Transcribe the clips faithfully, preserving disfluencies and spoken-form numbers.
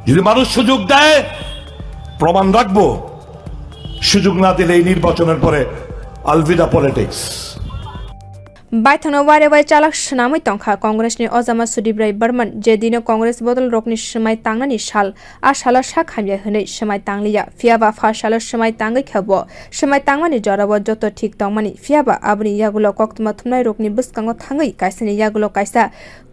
যদি মানুষ সুযোগ দেয়, প্রমাণ রাখবো। সুযোগ না দিলে এই নির্বাচনের পরে আলভিদা politics. Baithangno wairewai chalak swnamwi tongkha Congressni ojama Sudip Rai Barman, je dino Congress bodol rokni swmai tangnani sal, a salo sak hamya hwnwi swmai tangliya, phiyaba pha salo swmai tangwi khe bo swmai tangmani jorao joto thik tongmani, phiyaba aboni yagulo koktwma thumnai rokni bwskango thangwi kaisani yagulo kaisa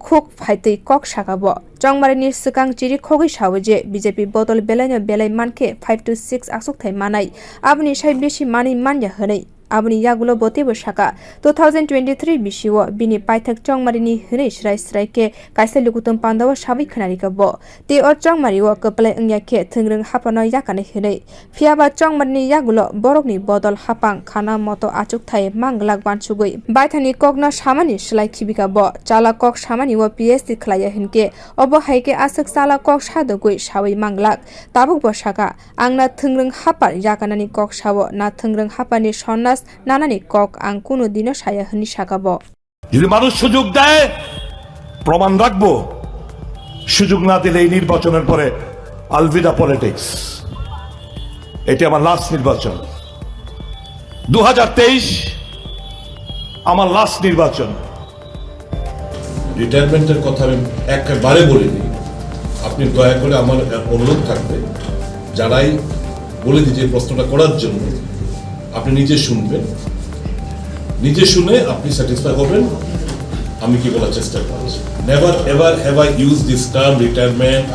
khuk phaitwi kok saka bo. Chongmarini swkang chiri khogwi sao je B J P bodol belaino belai mankhe five to six aswkthai manai, aboni sai besi manwi manya hwnwi. Aboni yagulo bo teibo saka, two thousand twenty-three bisio bini paithak chongmarini hwnwi srai srai khe kaisa lukutum pandao sawi khwnarikha bo. Tei o chongmario kwplai wngya khe thwngrwng haphano yakarnai hwnwi. Phiyaba chongmarini yagulo borokni bodol haphang khana moto achukthai manglak wansugwi baithangni kokno samani slai khibika bo. Chala kok samani o P H D khlaiya hinkhe obo hai khe aswk chala kok sadogwi sawi manglak. Tabukbo saka, ang na thwngrwng haphar yakarnani kok sao, na thwngrwng hapharni sonnas nanani kok ang kunu dino saya hwnwi saka bo. যদি মানুষ সুযোগ দেয়, প্রমাণ রাখবো। সুযোগ না দিলে এই নির্বাচনের পরে আলভিদা পলিটিক্স। এটি আমার লাস্ট নির্বাচন। দু হাজার তেইশ আমার লাস্ট নির্বাচন। রিটায়ারমেন্টের কথা আমি একেবারে বলিনি। আপনি দয়া করে, আমার অনুরোধ থাকবে, যারাই বলে দিই যে প্রশ্নটা করার জন্য, আপনি নিজে শুনবেন, নিজে শুনে আপনি স্যাটিসফাই হবেন আমি কি বলার চেষ্টা করছি। Never ever have I used this term retirement,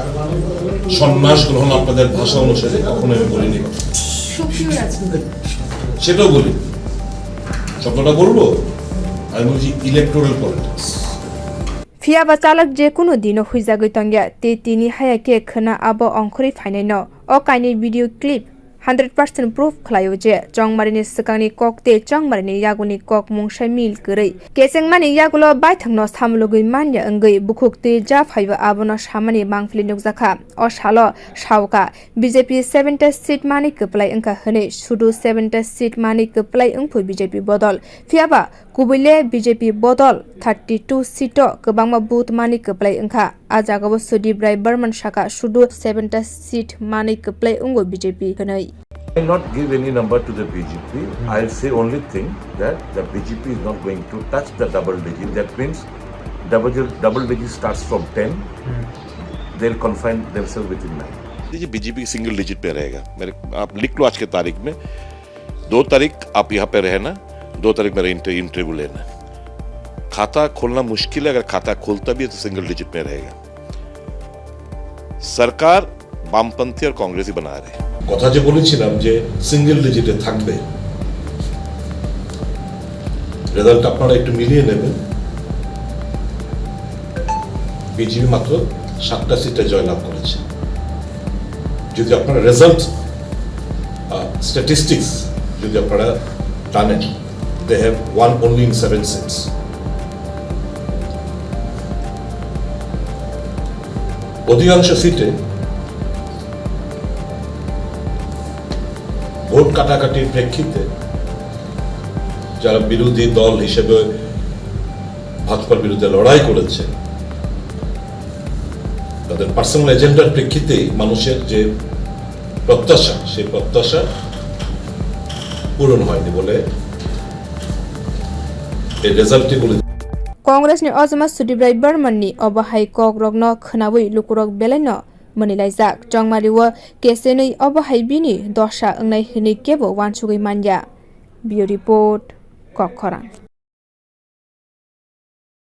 সন্ন্যাস গ্রহণ আপনাদের ভাষা অনুসারে কখনো আমি বলিনি। সেটাও বলি, শব্দটা বলবো, আমি বলছি electoral politics. Phiyaba chalak je kunu dino huijagwi tongya, tei tini haya khe khwna abo ongkhorwi phainaino. O kainwi video clip hundred percent proof khlaio je chongmarini swkangni kok tei chongmarini yagulni kok mungsa mil kwrwi. Kechengmani yagulo baithangno samlogwi manya wngwi bukhuk twi ja phaibo abono samani mangpili nukjakha. O salo saoka B J P seven ta seat manwi kwplai wngkha hwnwi, sudu seven ta seat manwi kwplai wngphu B J P bodol. Phiyaba Kubui le B J P bodol thirty two seat o kwbangma booth manwi kwplai wngkha. A jagao Sudip Rai Barman saka sudu seven ta seat manwi kwplai wngo B J P hwnwi. I not give any number to the B J P. Hmm. I'll say only thing that the B J P is not going to touch the double digit. That means double, double digit starts from ten. Hmm. They'll confine themselves within nine. देखिए, BJP single digit पे रहेगा। मेरे, आप लिख लो आज के तारीख में, दो तारीख आप यहाँ पे रहना, दो तारीख मेरा इंटर-, इंटरव्यू लेना। खाता खोलना मुश्किल है, अगर खाता खोलता भी है तो सिंगल डिजिट में रहेगा। सरकार वामपंथी और कांग्रेसी बना रहे हैं। কথা যে বলেছিলাম যে সিঙ্গেল ডিজিটে থাকবে, রেজাল্ট আপনারা একটু মিলিয়ে নেবেন। বিজেপি মাত্র সাতটা সিটে জয়লাভ করেছে। যদি আপনারা রেজাল্ট, আহ, স্ট্যাটিস্টিক্স যদি আপনারা টানেন, they have won only in seven seats. অধিকাংশ সিটে ভোট কাটাকাটির প্রেক্ষিতে যারা বিরোধী দল হিসেবে ভাজপার বিরুদ্ধে লড়াই করেছে, তাদের পার্সোনাল এজেন্ডার প্রেক্ষিতেই মানুষের যে প্রত্যাশা, সেই প্রত্যাশা পূরণ হয়নি বলে এই রেজাল্টটি বলে। Congress ni ojama Sudip Rai Barman ni obo hai kok rokno khwnawi lukurok belai no mwnwi laijak. Chongmari o kesenwi obo hai bini dosa wngnai hwnwi kebo wansugwi manya. Bureau Report, Kokkhorang.